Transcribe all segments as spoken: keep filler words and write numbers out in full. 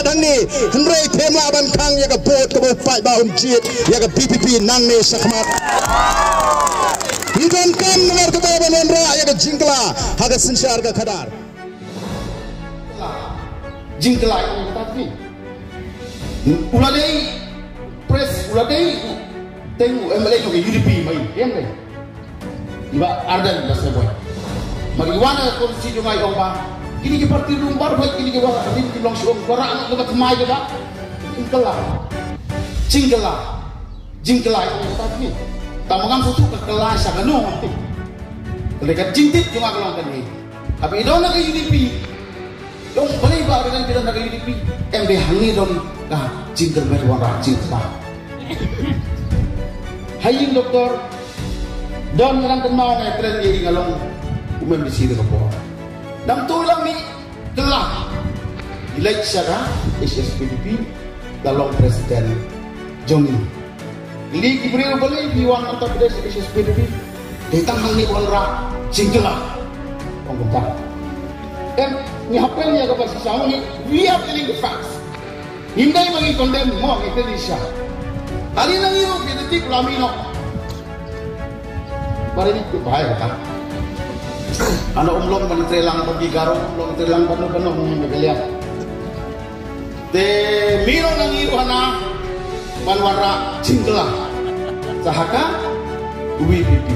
Hangne, hynrei phim lah ban khang ïa ka vote kaba u paidbah un jied ïa ka VPP nangne shakhmat. Ngi donkam namar kata ban wanrah ïa ka jingkylla ha ka synshar ka khadar. Jingkylla ïa ka VPP. U la dei pres, u la dei teng u MLA jong ka UDP mai, ïa dei. Iba Ardent ba sngewbha. Mar iwan na konstituensi jong ngi ong ba kine ki parti rumbur ba kine ki ba rim ki long shuh ba ra ba tmai ba. Jingkylla. Jingkylla. Jingkylla ïa ka VPP. Tang ba ngam sngewthuh ka kylla sha kano. Ka dei ka jingtip jong nga ka long kane. Haba i don na ka UDP. Dong balei ba ka dei ka UDP. Em dei hangne don ka jingkyrmen wanrah jingkylla. Ha ïing doktor don ngan kynmaw nga kren ïa i nga long u MDC da ka por. Dang tu lang ni kylla. I leit sha ka HSPDP ka long president jong i. Li ki briew balei ki wan Uttar Pradesh HSPDP. Dei tang hangne wanrah jingkylla. Ong kumta. Em, ngi hap kren ïa kaba shisha, ngi, we are telling the facts. Ngim dei ba ngi condemn mo, ngi kren shisha. Hari nang ïoh ki detik la mino. Bari ni ku bahai kata. Ano um long ban trei lang ban ki Garo, um long trei lang ban ban um ban liang. Te mino nang ïoh hana ban wanrah jingkylla. Sha ka VPP.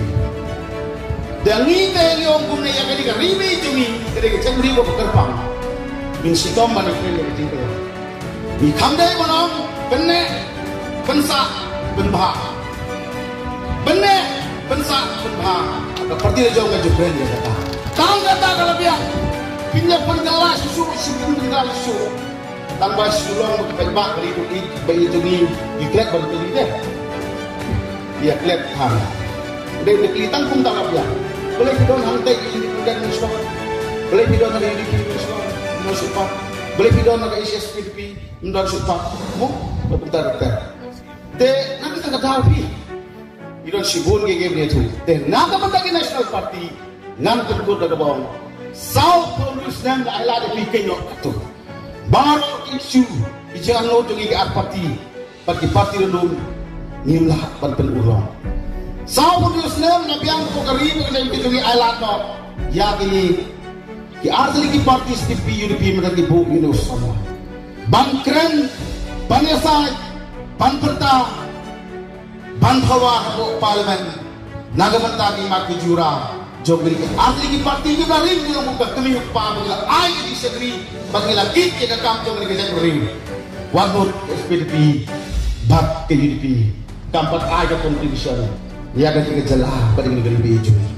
Te ngi te ngi ong kumne ïa ka dei ka ri Mei jong ngi, ka dei ka jaitbynriew ba kyrpang. Ngi shitom ban ïa ka jingkylla. Ngi kham dei ban ong pynneh, pynsah, pynbha. Pynneh, pynsah, pynbha. Ka parti la jong ka jubren ïa kata. Tang kata ka la biang. Pynleh pynkylla shuh shuh, pynkylla shuh shuh. Tang ba shu long ba ki paidbah ka ri jong ngi, ba ri jong ngi, ngi klet ban kylli deh. Ïa klet than. Dei ba kylli tang kumta ka biang. Balei phi don hangtei ki independent ym shuh. Balei phi don na ka UDP ym shuh. Ym shuh pat. Balei phi don na ka HSPDP ym don shuh pat. Mo, ba kumta ka biang. Te na kata ka daw phi. Ngi don shibun ki game ne tu. Te na ka bynta ki National Party ngan pynkut da kaba ong. Saw phew hynriew snem la ai lad ïa phi kynnoh katto. Baroh ki issue, ki jingangnud jong ngi ki ar parti, bad ki parti ruh ngim lah ban pynurlong. Saw phew hynriew snem la biang ko ka ri ka jong ngi ai lad noh ïa kine ki ar tylli ki parti HSPDP, UDP, mynta ki buh ïa u samla ban kren, ban ïasaid, ban pyrta, ban phawa hapoh Parliament. Na ka bynta ki mat ki jura jong ngi ki ar tylli ki parti ki ba rim ki long ka kmie u kpa ba ngi la ai ïa ki shakri ba ngi la kit ïa ka kam jong ngi ka jaitbynriew. Wat mut HSPDP bad ka UDP kam pat ai ka contribution ïa ka jylla bad ngi ka ri jong ngi.